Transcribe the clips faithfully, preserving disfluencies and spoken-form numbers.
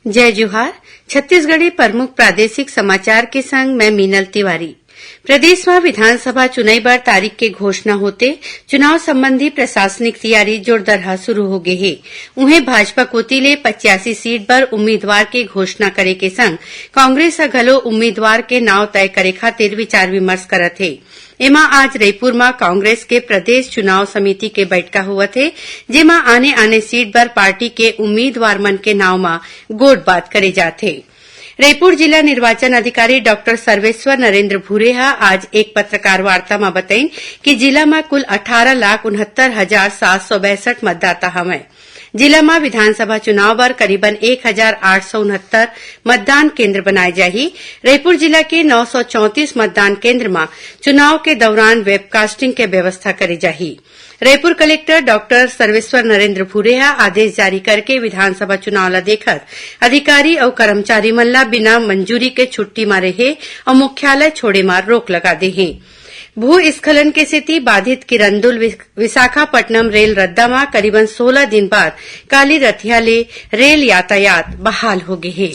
जय जोहार। छत्तीसगढ़ी प्रमुख प्रादेशिक समाचार के संग मैं मीनल तिवारी। प्रदेश म विधानसभा चुनाई बर तारीख के घोषणा होते चुनाव संबंधी प्रशासनिक तैयारी जोरदारहा शुरू हो गे हे। उहें, भाजपा कोति ले पचासी सीट बर उम्मीदवार के घोषणा करे के संग कांग्रेस ह घलो उम्मीदवार के नाव तय करे खातिर विचार विमर्श करत हे। एमा आज रईपुर म कांग्रेस के प्रदेश चुनाव समिति के बैठका होवत हे, जेमा आने-आने सीट बर पार्टी के उम्मीदवार मन के नाव म गोठबात करे जात हे। रईपुर जिला निर्वाचन अधिकारी डॉक्टर सर्वेश्वर नरेंद्र भूरे ह आज एक पत्रकार वार्ता म बतइन कि जिला म कुल अठारह लाख उनहत्तर हजार सात सौ बैसठ मतदाता हवंय। जिला म विधानसभा चुनाव बर करीबन एक हजार आठ सौ उनहत्तर मतदान केंद्र बनाए जाही। रईपुर जिला के नौ सौ चौंतीस मतदान केंद्र म चुनाव के दौरान वेबकास्टिंग के व्यवस्था करे जाही। रईपुर कलेक्टर डॉक्टर सर्वेश्वर नरेंद्र भूरे ह आदेश जारी करके विधानसभा चुनाव ल देखत अधिकारी अउ कर्मचारी मन ल बिना मंजूरी के छुट्टी म रेहे अउ मुख्यालय छोड़े म रोक लगा दे हे। भूस्खलन के सेती बाधित किरंदुल वि-, विशाखापट्टनम रेल रद्दा म करीबन सोलह दिन बाद काली रतिहा ले रेल यातायात बहाल हो गे हे।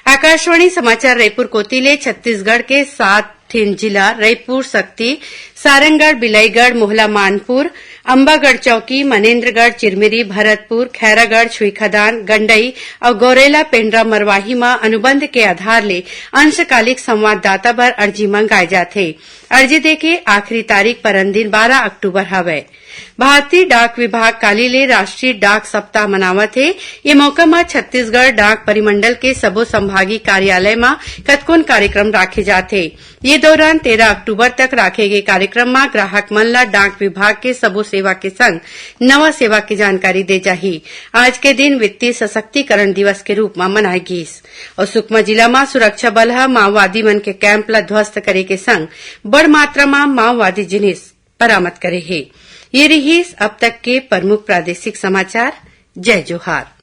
आकाशवाणी समाचार रईपुर कोति ले छत्तीसगढ़ के सात ठिन जिला रईपुर सक्ती, सारंगढ़, बिलाईगढ़, मोहला मानपुर, अम्बागढ़ चौकी, मनेन्द्रगढ़, चिरमिरी, भरतपुर, खैरागढ़, छुईखदान, गंडई अउ गौरेला पेंड्रा मरवाही म अनुबंध के आधार ले अंशकालिक संवाददाता बर अर्जी मंगाए जाथे। अर्जी देके आखिरी तारीख परन दिन बारह अक्टूबर हवय। भारतीय डाक विभाग काली ले राष्ट्रीय डाक सप्ताह मनावत हे। ये मौका म छत्तीसगढ़ डाक परिमंडल के सबो संभागीय कार्यालय म कतकोन कार्यक्रम राखे जात हे। ये दौरान तेरह अक्टूबर तक राखे गे कार्यक्रम म ग्राहक मन ल डाक विभाग के सबो सेवा के संग नवा सेवा के जानकारी दे जाही। आज के दिन वित्तीय सशक्तिकरण दिवस के रूप म मनाए गीस। अउ सुकमा जिला म सुरक्षा बल ह माओवादी मन के कैंप ल ध्वस्त करे के संग बड़ मात्रा म माओवादी जिनिस बरामद करे हे। ये रिहिस अब तक के प्रमुख प्रादेशिक समाचार। जय जोहार।